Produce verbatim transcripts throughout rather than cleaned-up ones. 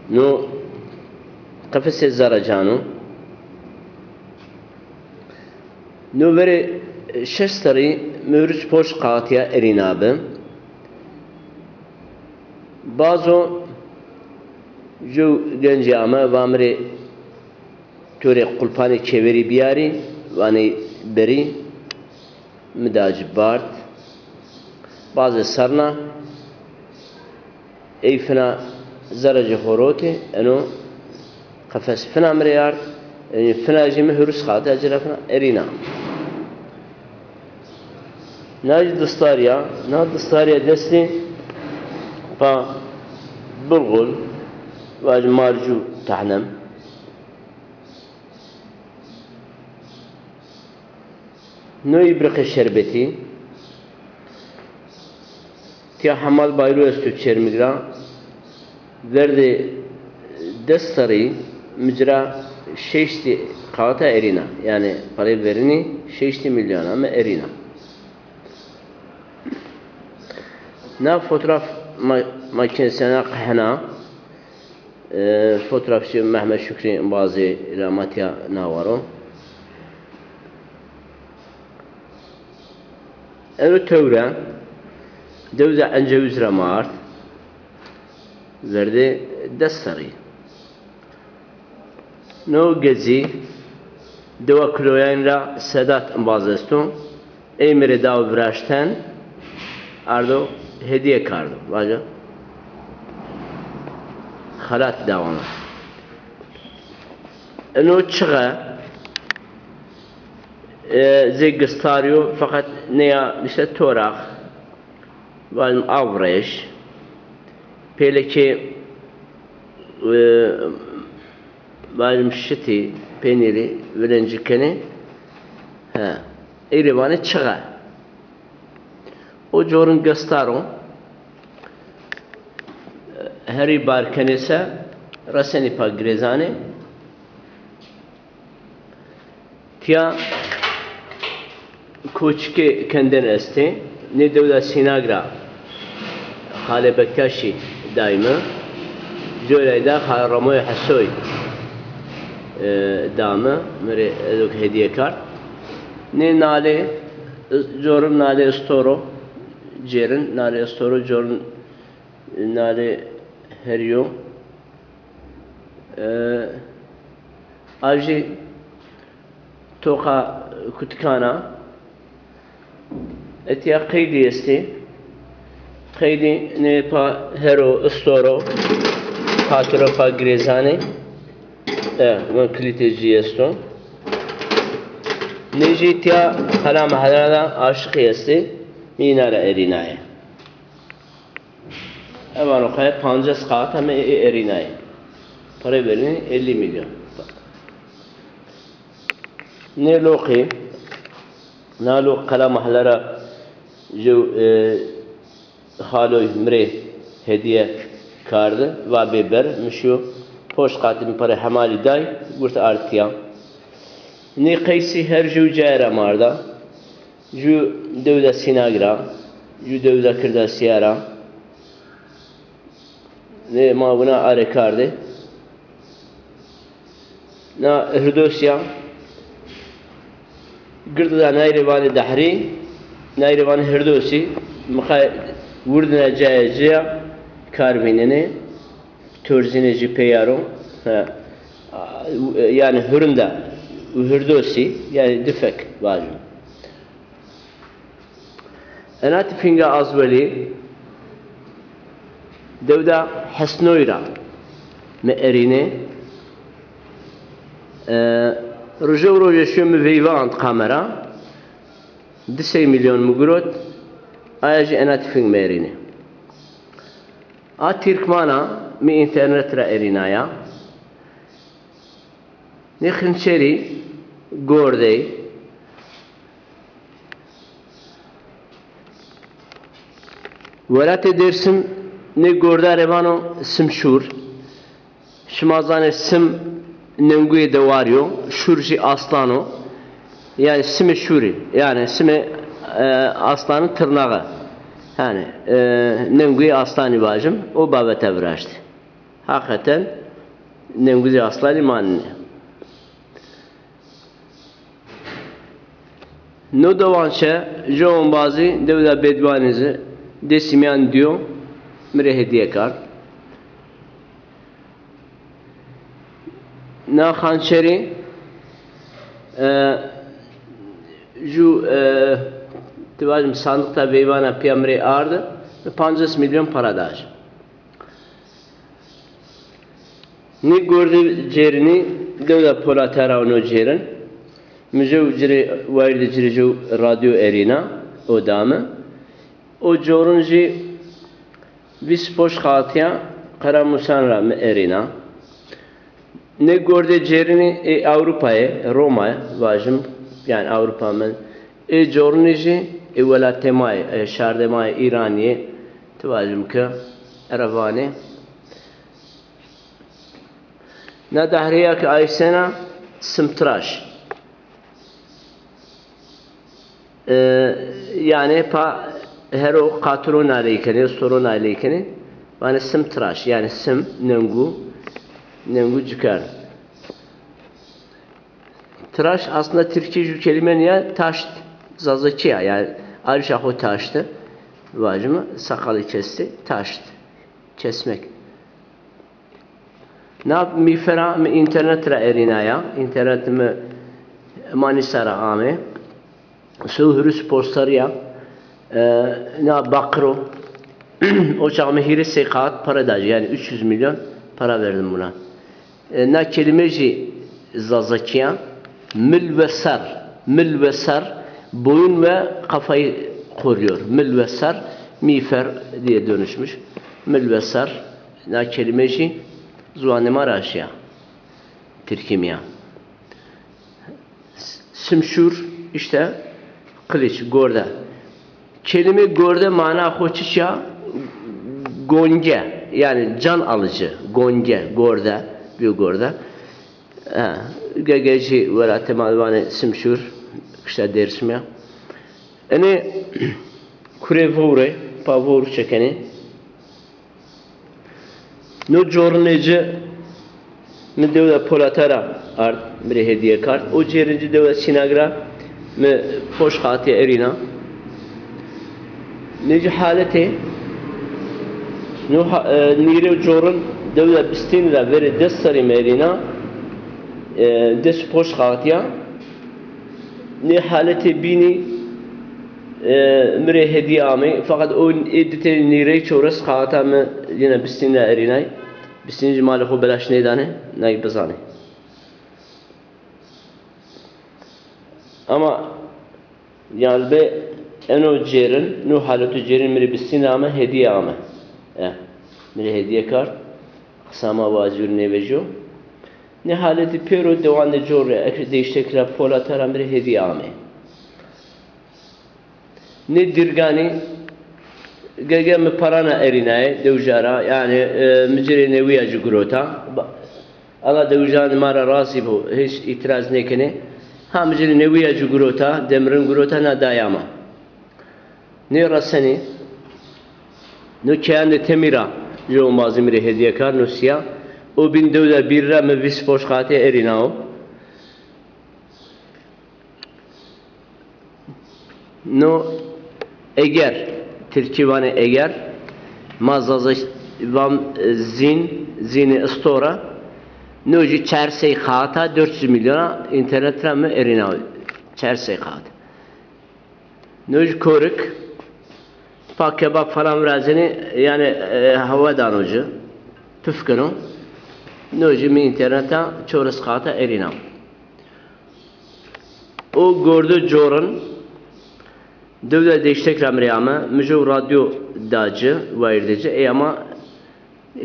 No qefesê zerre can o. No verê şeş serrî mi hurus poşt qaxitîya erîna bi. Bazo jew gencî ame, va mi rê to rê qulpanê çêverî biyarî, vanê berî, mi da ci bard. Bazê serna, ey fina zerre ci xorotê, eno qefes fina mi rê ard, ey fina jî mi hurus qaxitîya ci ra fina erîna. Na jî distarî ya, na distarîya destî pa bilxul, vajî marcû tehnem. No îbriqê şerbetî. Tîya hemal bayro esto Çermîg ra. Verdê des serrî mi ci ra şeştî qaxita erîna. Yanî perê verînî şeştî mîlyona mi erîna. Na fotoğraf ma-, makinesî na qehna. E, fotoğrafçı Mehmet Şükrü bazê îlamatiya nawaro. Eno tewre dewda Encewiz ra ma ard. Verdê des serrî. No gezî dewa Kuloyan ra Sedat embaz esto. Ey mi rê dawo viraşten, ardo hediye kardo. Vajo xelat dawana. Eno çixe, e, zê gistarî yo, feqet nêya işte torax, vajim avreş, pêlekê, e, vajim şitî, peynîrî, vilencî kenê. He. Ey rê vanê çixe. O corin gestar o. Herî bar kenê se, resenî pa girêzanê. Tîya koçikê kenden estê. Nê dewda Sînag ra Xalê Bektaşî day mi. Coray da Xalê Ramoyê Hesoy, e, da mi. Mi rê ez o ke hedîye kard. Nê nalê, corin nalê istoro cêrin, nalê istoro corin nalê herî yo. E, a jî toqa kutikan a. Etîya qeydî estê. Qeydî nê pa hero, istoro, xatiro pa girêzanê. E, vin kilîtê ci esto. Nê jî tîya Xela Mehela ra aşiqî estê. Mi îna ra erînaye. Evan o qey pancas qaxita mi ê erînayê. Perê verînî ellî mîlyon. Nê loqî, na loq Xela Mehela ra jew, e, xaloy mi rê hedîye kardi, va bê ber, mi şîyo poşt qaxitî mi perê hemalî day, gurt ard tîya. Nê qeysî her jew cayê ra mi arda. Ju dewda Sînag ra, ju dewda Kirdasîya ra. Nê ma wina arê kardê. Na hirdosî ya. Gird da nayrê vanê dehrî, nayrê vanê hirdosî. Mi qay wirdina cayê ci ya kar vînenê. Torzînê jî pê ya ro. Ha. Yanî hurunda, hirdosî, yanî difek vajim. Ena tifînga Azwelî dewda Hesnoy ra mi erînê. E, roje û roje şiyo mi veyve ant kamera. Di sey mîlyon mi girot, aya jî ena tifîng mi erînê. A Tirkmana mi înternet ra erînaya. Nê xinçerî gordey. Welatê Dêrsim nê gorda rê vano simşûr. Şima zanê sim nenguyê dewarî yo, şûr jî aslan o. Yanî simê şûrî, yanî simê, e, aslanî tirnaxî. Yanî, e, nenguyê aslanî vajim, o babete viraştî. Haqeten nenguzê aslanî manenê. No dewançe, jew embazî dewda Bedwanî zî destî mîyan dîyo, mi rê hedîye kerd. Na xançerî, e, ju, e, ti vajim sandiqta veyvana pîya mi rê ardi, mi pancas milyon para da ci. Nê gordê cêrinî dewda Polatera o no cêrin. Mi jew ci rê, wayîrdê ci rê jew radyo erîna, o da mi. O corin jî vîst poşt xatîya Qeramûsan ra mi erîna. Nê gordê cêrinî ê Ewropayê, Romay vajim, yanî Ewropa mi, ê corinî jî ê welatê ma yê, ê şardê ma yê Îranî yê, ti vajim ke Erevanê. Na dahrêya ke aysena simtiraş. E, yanî pa hero qatiro naley kenê, soro naley kenê. Vanê simtiraş, yanî sim, nengû, nengû cukern. Tiraş aslında Tirkî ju kelîme nîya, taşt, Zazakî ya, yanî arîşa xo taşti. Vajime, sakalî kesti, taşt, kesmek. Na mîfera mi înternet ra erînaya. Înternet mi Manîsa ra amê. Sew hîris poştarî ya. E, na baqir o. O çax mi hîris sey kağıt para da ci. Yanî üç yüz milyon para verdim buna. E, na kelîme jî Zazakî ya. Mil ve sar. Mil ve sar. Boyun ve kafayı koruyor. Mil ve sar. Miğfer diye dönüşmüş. Mil ve sar. Na kelîme jî ziwanê ma ra şîya. Tirkî mîyan. S-, simşûr, işte, qiliç, gorde. Kelîmê gorde mana xo çiç a? Gonge, yanî can alıcı, gonge, gorde, bîyo gorde. Ha, ge-, ge jî welatê ma vanê simşûr, kişta Dêrsimî ya. Enê kurê vowrê, pa vowr çekenê. No corinê ci mi dewda Polata ra ard, mi rê hedîye kard. O cêrin ci dewda Sînag ra mi poşt xatîye erîna. Nê ci haletê, no ha-, e, nîrê corin dewda Bistîn ra verê des serrî mi erîna, e, des poşt xatîya. Nê haletê bînî, e, mi rê hedîye amey. Feqet o ê di tenî nîrey çewres xata mi yena Bistîn ra erînay. Bistîn jî malê xo belaş nêdanê, nay bizanê. Ama yanî be eno cêrin, no haleto cêrin mi rê Bistîn ra ame, hedîye ame. E, mi rê hedîye kard. Qisa ma wazîyo nêvejîyo. Nê haletî pêro dewandê cor ra, ek-, değiştek ra, Polata ra mi rê hedîye amê. Nê dîrganî ge-ge mi parana erînayê dewja ra, yanî, e, mi ci rê newîya ci girota. Ba-, Allah dewjanê ma ra razî bo, hîç îtîraz nêkenê. Ha mi ci rê newîya ci girota, demirin girota, na daya ma. Nê resenî, no keyandê Temî ra jew embazî mi rê hedîye kard, no sîya. O bîn dewda bîr ra mi vîst poşt xatîye erînao. No eger, Tirkî vanê eger, ma Zazaş van, e, zîn, zînê istora. No jî çar sey xata, dört yüz milyona înternet ra mi erînao. Çar sey xata. No jî korik, pa kebab falan virazenê, yanî, e, hewa dano ci, puf keno. No jî mi înterneta çewres xata erîna. O gordo corin, dewda Deştek ra mi rê ame, mi jew radyo da ci, wayîrdê ci, ey ama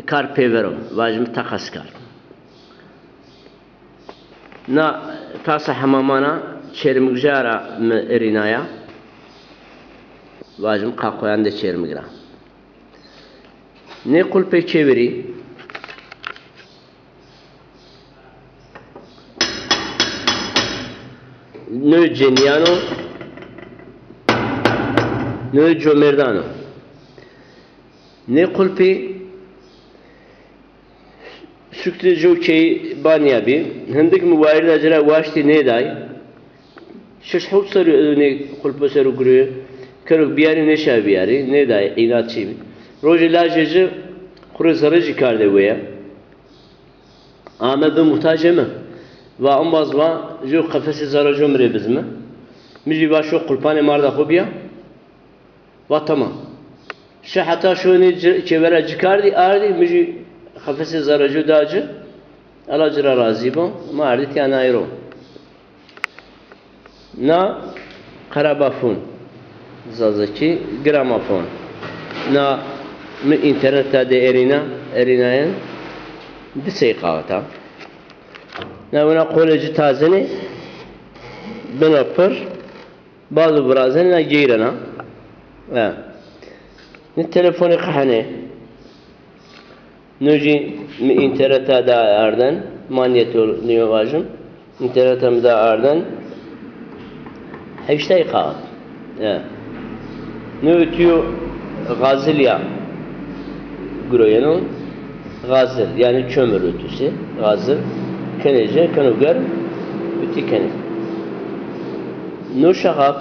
kar pêver o, vajim teqez kar. Na tasa hemamana Çermigja ra mi erînaya, vajim Qaqoyandê Çermig ra. Nê qulpê çevirî, no cenîyan o, no comêrdan o. Nê qulpî Sukti jo key banya bî. Hindik mi wayir da ci ra waştî nêday. Şeş hewt serrî edo nê qulpo ser o girewê. Kero biyarî nêşa biyarî. Nêdayê, înatçî bî. Rojê lajê ci xwu rê zerrê jî kardê weye. Ame bi muhtacê mi. Va embaz va, ju qefesê zerrê jo mi rê bizimi. Mi jî va şo qulpanê marda xwu biya. Va tamam. Şi heta şonî ci, çêvera ci kardî, ardî, mi jî qefesê zerrê jo da ci. Ela ci ra razî bo. Ma ardî tîya nayê ro. Na qerabafon, zazakî gramofon. Na mi înterneta de erîna, erînayen di sey qaxit a. Na wina qolê ci tazenê, bina pir, baz û virazenê na geyrena. E. Ni telefonê qehenê. No jî mi înterneta da arden, manyetol nîyo vajim, înterneta mi da arden, heştay qaxit. E. No tîyo xazil ya giroyeno, xazil, yanî çömür ütüsü, xazil, kenê ci, keno germ, ütü kenê. No şaxap,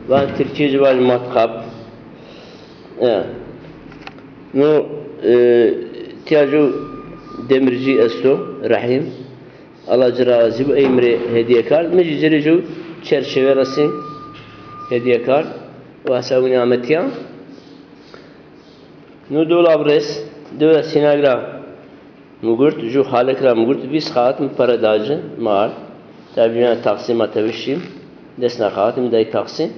va tirkî ci vaj matkap, E. No, e, tîya ju demircî esto, Rehîm. Allah ci ra razî bo, ey mi rê hedîye kard. Mi jî ci rê ju çerçeve resîn hedîye kard. Û hesa winî ame tîya. No dolab rês, dewe sînag ra mi gurt, ju halik ra mi gurt, vîst qaxit mi pere da ci, mi ard. Tabî, yanî taksî ma tewişîm, desna qaxit mi day taksî.